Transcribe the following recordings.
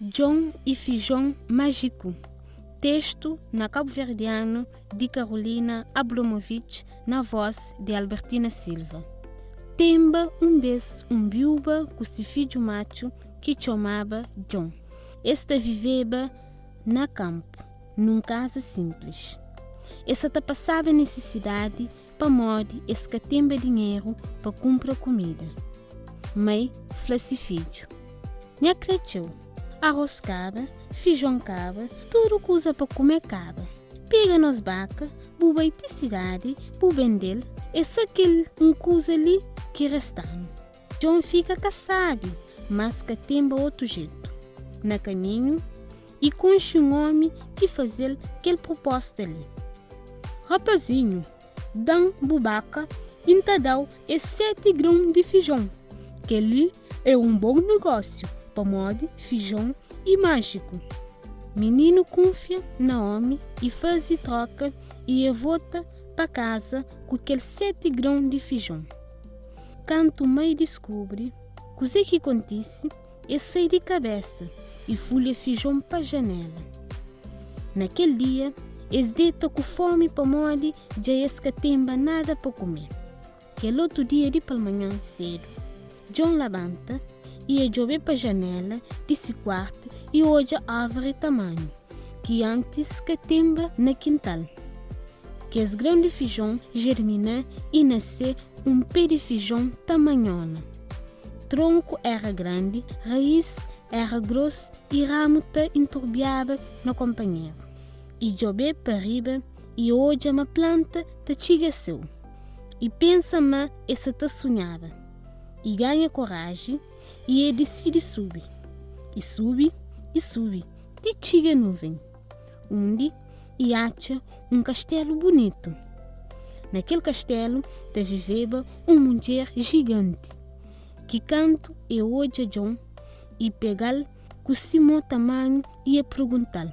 Djon i Fijon Májiku, testu na kabuverdianu di Carolina Ablomovich na vós di Albertina Silva. Tenba un bês un biúba ku si fidju matxu ki txomaba Djon. Es ta viveba na kanpu, nun kaza sinplis. Es sa ta pasaba nisisidadi pamodi es ka tenba dinheru pa kunpra kumida. Mai fla si fidju, Nha kretxeu, arôs kaba, fijon kaba, tudu kuza pa kume kaba. Pega nos baka, bu bai ti sidadi, bu bende-l, é so kel un kuza li ki resta-nu. Djon fika ka sabi, mas ka tenba otu jetu. Na kaminhu, i konxe un omi ki faze-l kel pruposta li, Rapazinhu, da-m bu baka i N ta da-u es seti grãu di fijon. Kel-li é un bon nigósiu, pamodi fijon é májiku. Mininu kunfia na omi i faze tróka i e volta pa kaza ku kel seti grãu di fijon. Kantu mai diskubri kuzê ki kontise, el sai di kabésa i fulha fijon pa janéla. Na kel dia, es deta ku fómi pamodi dja es ka tenba nada pa kume. Kel otu dia di palmanhan sédu, Djon labanta i e djobe pa janéla di si kuartu i odja árvori tamanhu ki antis ka tenba na kintal. Kes gran di fijon jermina i nase un pé di fijon tamanhona. Tronku éra grandi, raís éra gros i ramu ta inturbiaba na konpanheru. I djobe pa riba i odja ma planta ta txiga séu. I pensa ma e sa ta sunhaba. I ganha koraji i e disidi subi. I subi, i subi, ti txiga nuven. undi e atxa un kastelu bunitu. Na kel kastelu ta viveba un mudjer jiganti, ki kantu e odja Djon, e pega-l ku si mo tamanhu i e pergunta-l,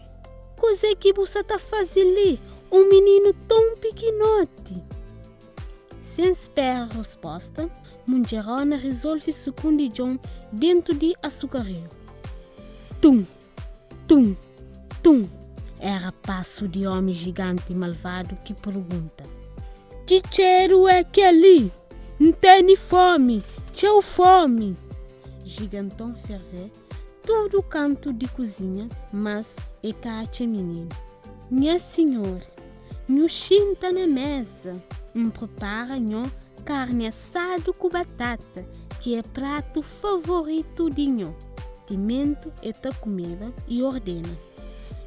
Kuzê ki bu sa ta faze li, un mininu ton pikinoti? Sen spera rusposta, mudjerona rizolve sukundi Djon dentu di asukareru. Tum! Tum! Tum! Éra pasu di ómi jiganti malvadu ki pergunta, Ki txeru é kel-li? N tene fómi, txeu fómi! Jiganton fervê tudu kantu di kuzinha, mas e ka atxa mininu. Nha sinhor, nhu xinta na méza, N pripara nho karni asadu ku batata, ki é pratu favoritu di nho. Timentu e ta kumeba i ordena.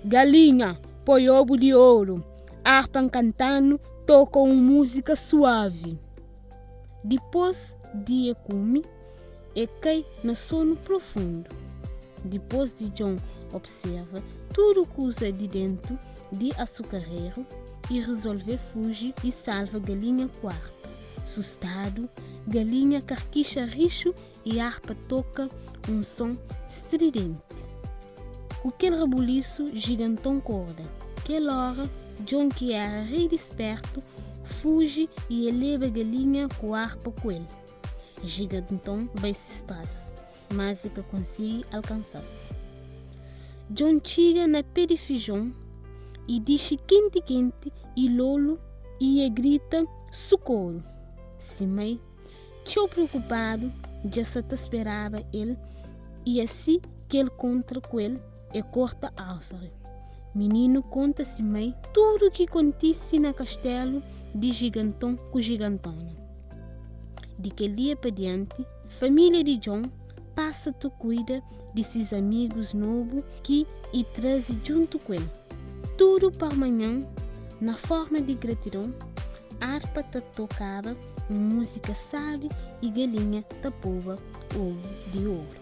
Galinha, poi obu di oru, arpa nkantanu toka un múzika suavi. Dipôs di e kume, e kai na sonu profundu. Dipôs di Djon observa tudu kuza di dentu di asukareru, e rizolve fuji i salva galinha ku arpa. Sustadu, galinha karkixa rixu i arpa toka un son stridenti. Ku kel rabulisu, jiganton korda. Kel óra, Djon ki éra rei di spertu, fuji i e leba galinha ku arpa ku el. Jiganton bai sis tras, mas e ka konsigi alkansa-s. Djon txiga na pe di fijon, e dixi kenti-kenti i lolu i e grita, Sukoru! Si mai, txeu preokupadu, dja sa ta speraba el i asi ki el kontra ku el, e korta árvori. Mininu konta si mai tudu ki kontise na kastelu di Jiganton ku Jigantona. Di kel dia pa dianti, família di Djon pasa ta kuida di sis amigus nobu ki e traze djuntu ku el. Tudu parmanhan, na forma di gratidon, arpa ta tokaba un múzika sabi i galinha ta poba obu di oru.